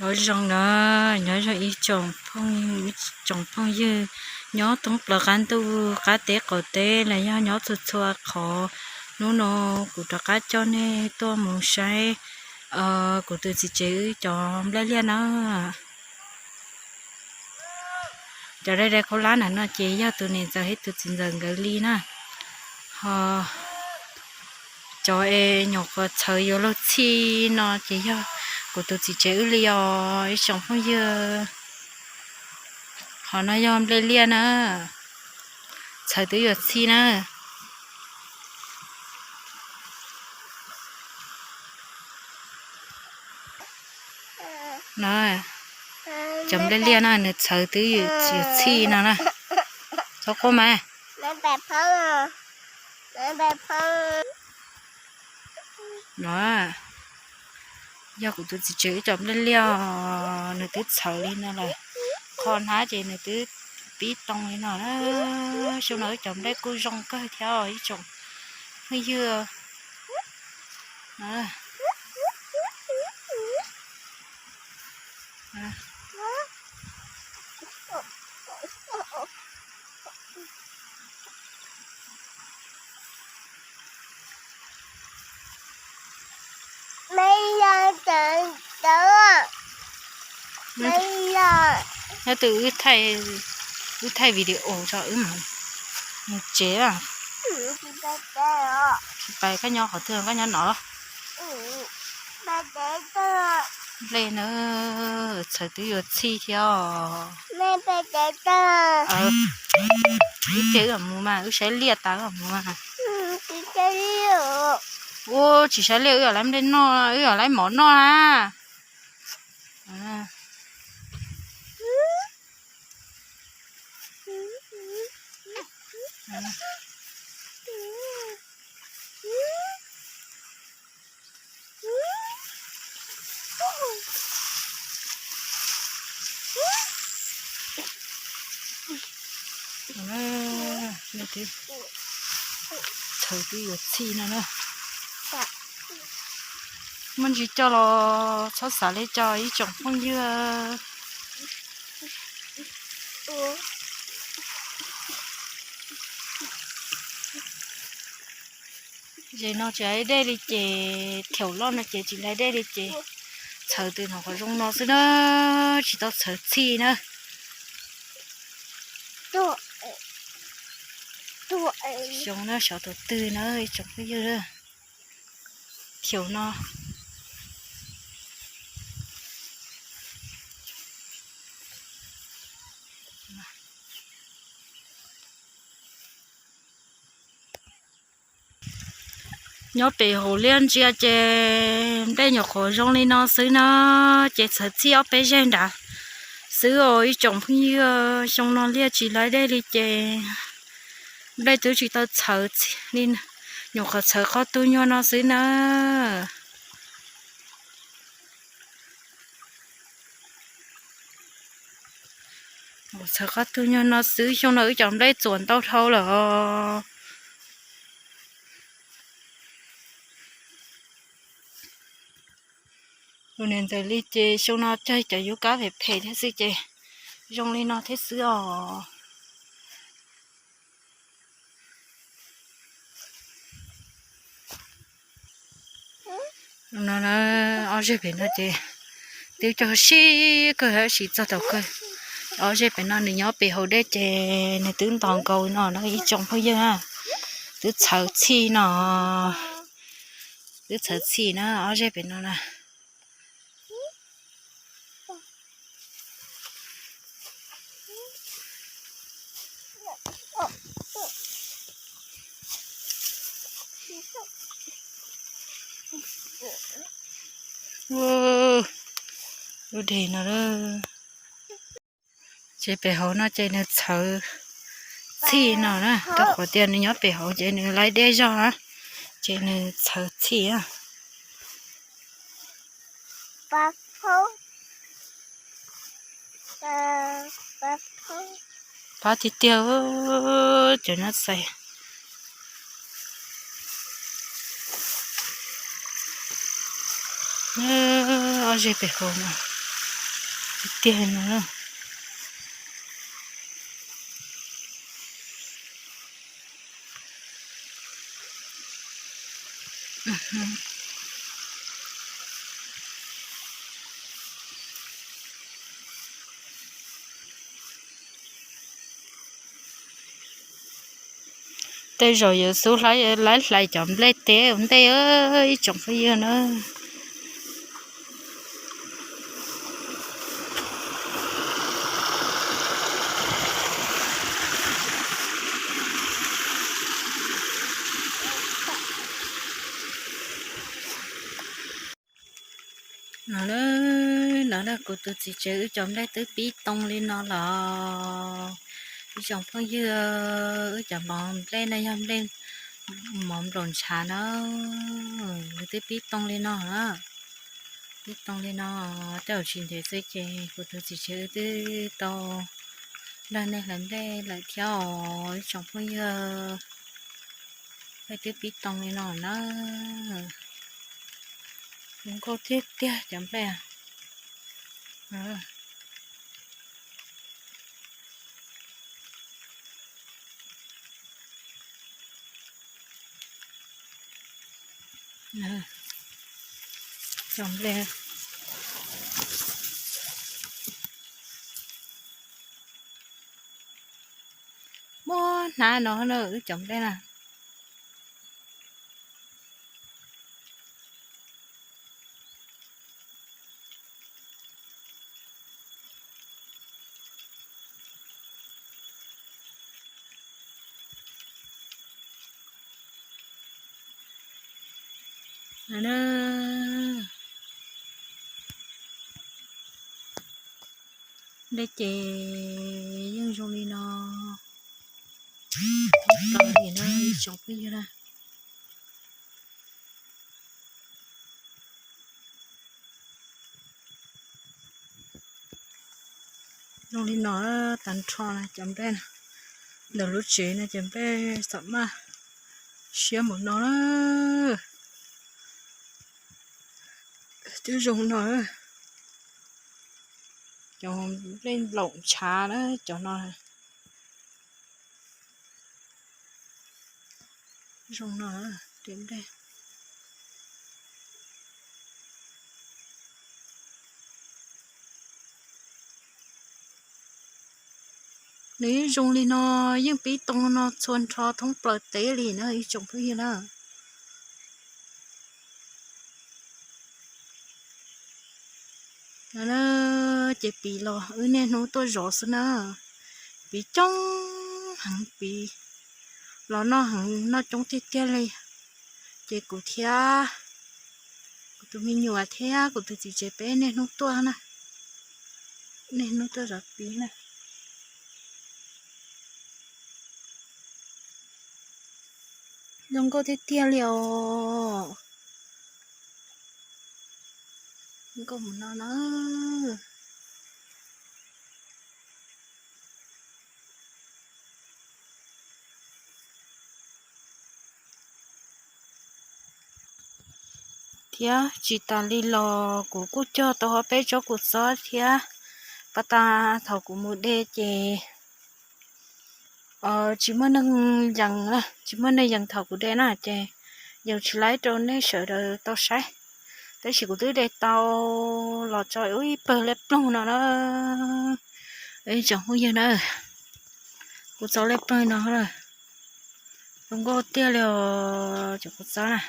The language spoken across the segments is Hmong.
Nyob zoo na, nyob zoo ib tsoom phooj ywg nyob thoob plaws qab ntuj qab teb qaum teb los yog nyob txhua txhua qhov. Hnub no kuv rov qab coj nej tuaj mus saib kuv tus txiv tsev wb cov nplej liaj na. Cov dai dai khaub hlab na no ces yog tus niam ntxawm thiab tus txiv ntxawm nkawd li na. Ho cov es nyuam qhuav txhawv yuav luag txhij no ces yog kuv tus txiv tsev wb li os ib tsoom phooj ywg. Qhov no yog nplej liaj na, txhawv twb yuav txhij na. No, cov nplej liaj no nws txhawv twb yuav txhij no na. Txhob quaj mas. No yog kuv tus txiv tsev wb cov nplej liaj, nws twb txhawv li no lawm. Qhov hnab ces nws twb pib too li no na. Xyoo no wb cov nplej kuj zoo kawg thiab ib tsoom phooj ywg. Nyob twb wb thaij video tso wb mus tsev. Tsis pais koj nyob qhov twg, koj nyob no. Nplej na, txhawv twb yuav txhij thiab os. Ib pliag wb mam mus mas, wb saib liaj tas wb mam mus mas. Ua tsis saib liaj wb yog lawv nplej noj, wb yog lawv mov noj na. Txhawv twb yuav txhij no na. Muaj ntsis coj los txhob xav li cas ib tsoom phooj ywg. Zem no tsis laiv dej li ces, thaum loj no ces tsis laiv dej li ces txhawv twb hnov qhov zoo no xwb na, tsis tau txhawv txhij na. Xyoo no xyov thaum twg na ib tsoom phooj ywg, thaum no. Nyob pem hauv liaj ntsia ces nplej nyuam qhuav zoo li no xwb na, ces txhawv txhij ob peb zeg nrad xwb os ib tsoom phooj ywg. Xyoo no liaj tsis laiv dej li ces nplej twb tsis tau txhawv li, nyuam qhuav txhawv qhov tug nyuag no xwb na. Txhawv qhov tug nyuag no xwb, xyoo no wb cov nplej txuas ntau dhau lawm os. Tus niam ntxawm li ces xyoo no cog cov yub kab phem phem thiab xwb ces zoo li no thiab xwb os. No na, ob zeg pem no ces twb cog sib kawg tab sis txog thaum kawg. Ob zeg pem no nws nyob pem hauv dej ces nws twb ntos nkaus no na ib tsoom phooj ywg na. Twb txhawv txhij no, twb txhawv txhij na ob zeg pem no na. Lub deg no, ces pem hauv no ces nws txhawv txhij no na, rau qhov tias nws nyob pem hauv ces nws laiv dej zog na, ces nws txhawv txhij. Pab tiag tiag, cov nab xais. Ob zeg pem hauv no, Tiag tiag no. Tej zaum yuav xub hlais cov nplej teb ua ntej ib tsoom phooj ywg na. No na, no na, kuv tus txiv tsev wb cov nplej twb pib too li no los. Ib tsoom phooj ywg, wb cov mov nplej no yog nplej mov nplaum ntshav na, nws twb pib too li no. Pib too li no, tej zaum tsis ntev xwb ces kuv tus txiv tsev wb twb tau nrog nej hlais nplej lawm thiab os ib tsoom phooj ywg. Nplej twb pib too li no na. Zoo nkauj tiag tiag cov nplej. Cov nplej muaj hnab no na, wb cov nplej na. Nplej ces yeej zoo li no. Thoob plaws li na ib tsoom phooj ywg na. Zoo li no tag nrho na cov nplej na. Ntawm lub tsev no cov nplej xam maj siab npaum no na. Twb zoo no. Cov nplej nplaum ntshav na cov no. Zoo no, nws yeej zoo li no, yeej pib too no txhua nrho thoob plaws teb li na ib tsoom phooj ywg na. Ces piv los wb niaj hnub tuaj zov xwb na. Piv coob heev, piv los noj heev, noj coob tiag tiag li. Ces kuv thiab kuv tus me nyuam thiab kuv tus txiv tsev peb niaj hnub tuaj na, niaj hnub tuaj zov piv na. Zoo nkauj tiag tiag li os. Nkauj mus no na. Thiab tsis tas li los kuv kuj cog tau ob peb tsob kua txob thiab. Pas tas thaum kuv mus de ces tsis muaj neeg yees, tsis muaj neeg yees thaum kuv de na ces yees tsis laib rau nej sawv daws tau saib. Tab sis kuv twb de tau los tso ib pawg liab ploog no na. Ib tsoom phooj ywg na, kuv txo liab ploog no, zoo nkauj tiag li os cov kua txob na.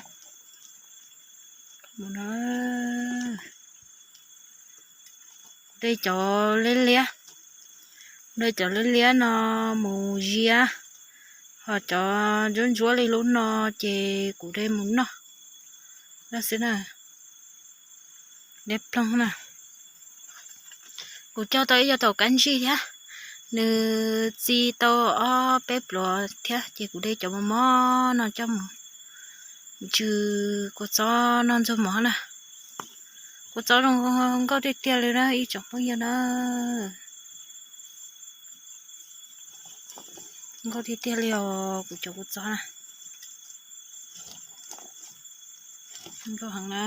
De cov liab liab, de cov liab liab no mus ziab, ho cov ntsuab ntsuab li lub no ces kuv de mus noj xwb na. Liab ploog na. Kuv cog tau ib co taum kab ntsig thiab, nws txi tau ob peb pluav thiab ces kuv de cov mos mos no coj mus ntsw kua txob noj ntxuag mov na. Kua txob zoo nkauj tiag tiag li na ib tsoom phooj ywg na. Nkauj tiag tiag li os kuv cov kua txob na. Nkauj heev na.